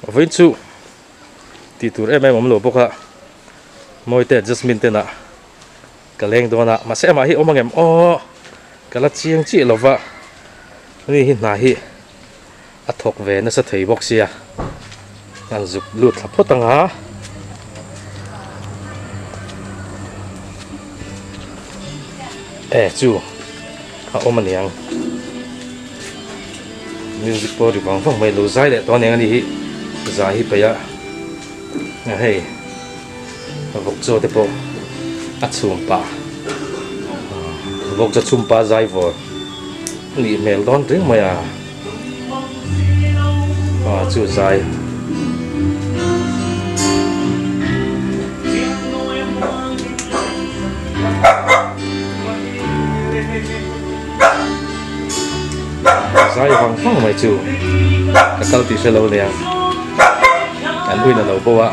Vawiin chu tih tur em em awm lo bawk a, Mawite Jasmine te nah ka leng dawn a, mahse amah hi awm ang em aw ka la chiang chiah lo va, ani hi hna hi a thawk ve nasa thei bawk sia, an zuk lut thla phawt ang a. E chu a awm aniang music pawh ri vang vang mai lo zai leh tawh aniang ani hi zai hi paih a a hei vawk chaw te pawh a chhum pah vawk chaw chhum pah zai vawr nih hmel dawn reng mai a a chu zai. Zai vang vang mai chu ka kal tih hre lo nia an uin a lo bo a.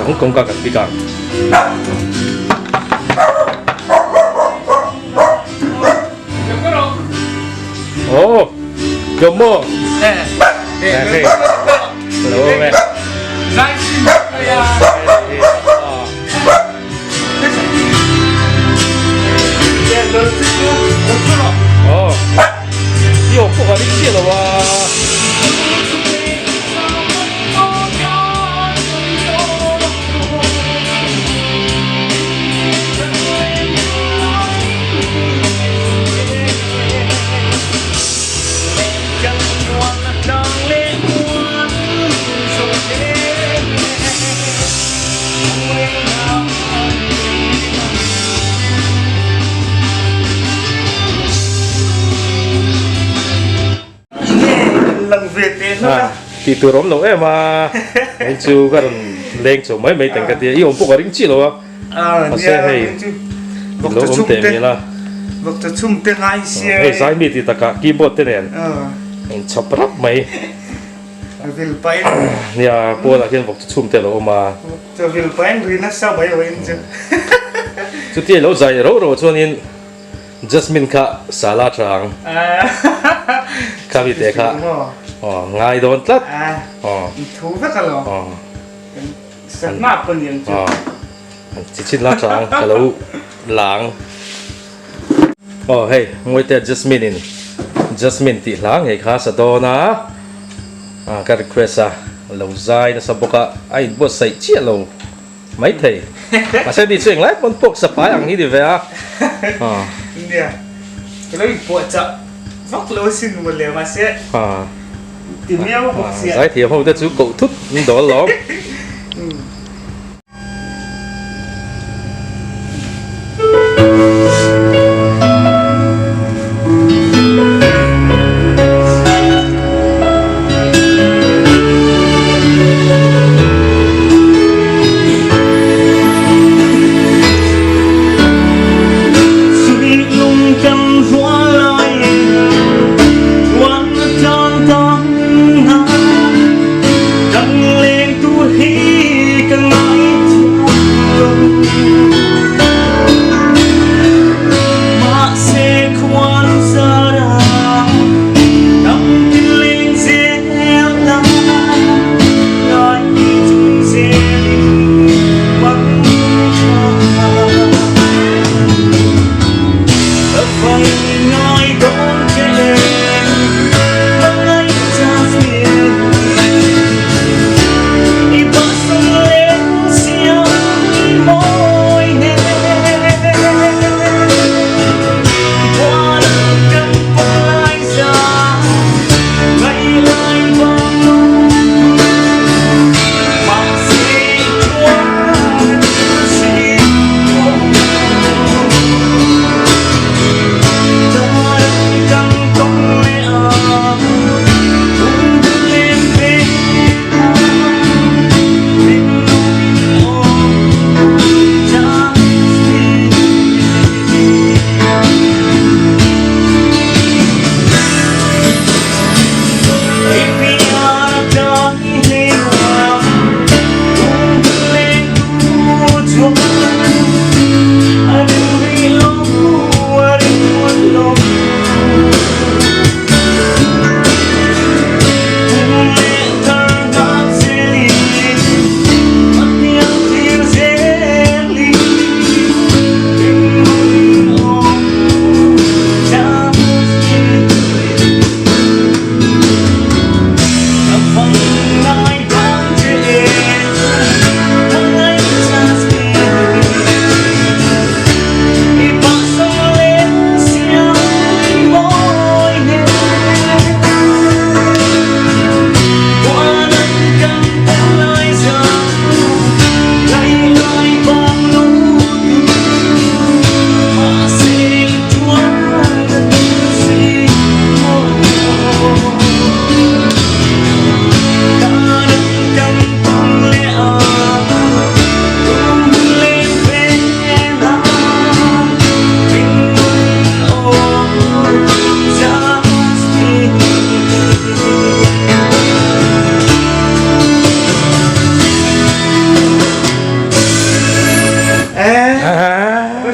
Kawng kawngka kan bik a. Oh, Jomo. Oh. Io pawh a ring chiah lo a. Tih tur awm lo em a, hei chu ka rawn leng chho mai mai teng ka tia, i awm pawh ka ring chiah lo a, mahse hei i lo awm teh mial a, hei zaimi tih takah keyboard te nen inchhawp rap mai. Nia pawnah hian vawk chu chhum te a lo awm a. Chutia lo zai rauh rauh chuanin Jasmine kha sala tha ang. Kha mi te kha aw ngai dawn tlat. Aw aw chi chin la tha ang ka lo lang. Aw hei Mawite Jasmine in Jasmine tih hla ngei kha sa dawn a ah ka request a lo zai nasa bawk a a inbuatsaih chiah lo maithei mahse ni chu englai pawn puak sa pai ang hi ni ve a ah Nia ka lo inpuahchah vak lo asin mawle mahse ah ti miau bawk sia zaithiam ho te chu koh thut an dawl lawm.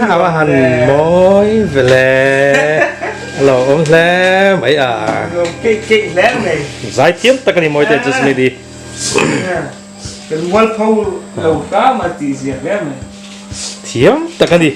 A va han mawi ve le. A lo awm hle mai a. Nuam keih keih hle mai. Zai thiam tak a ni mawi te Jasmine i. Kan mualpho lo hram a tih zia hle mai. Thiam tak a ni.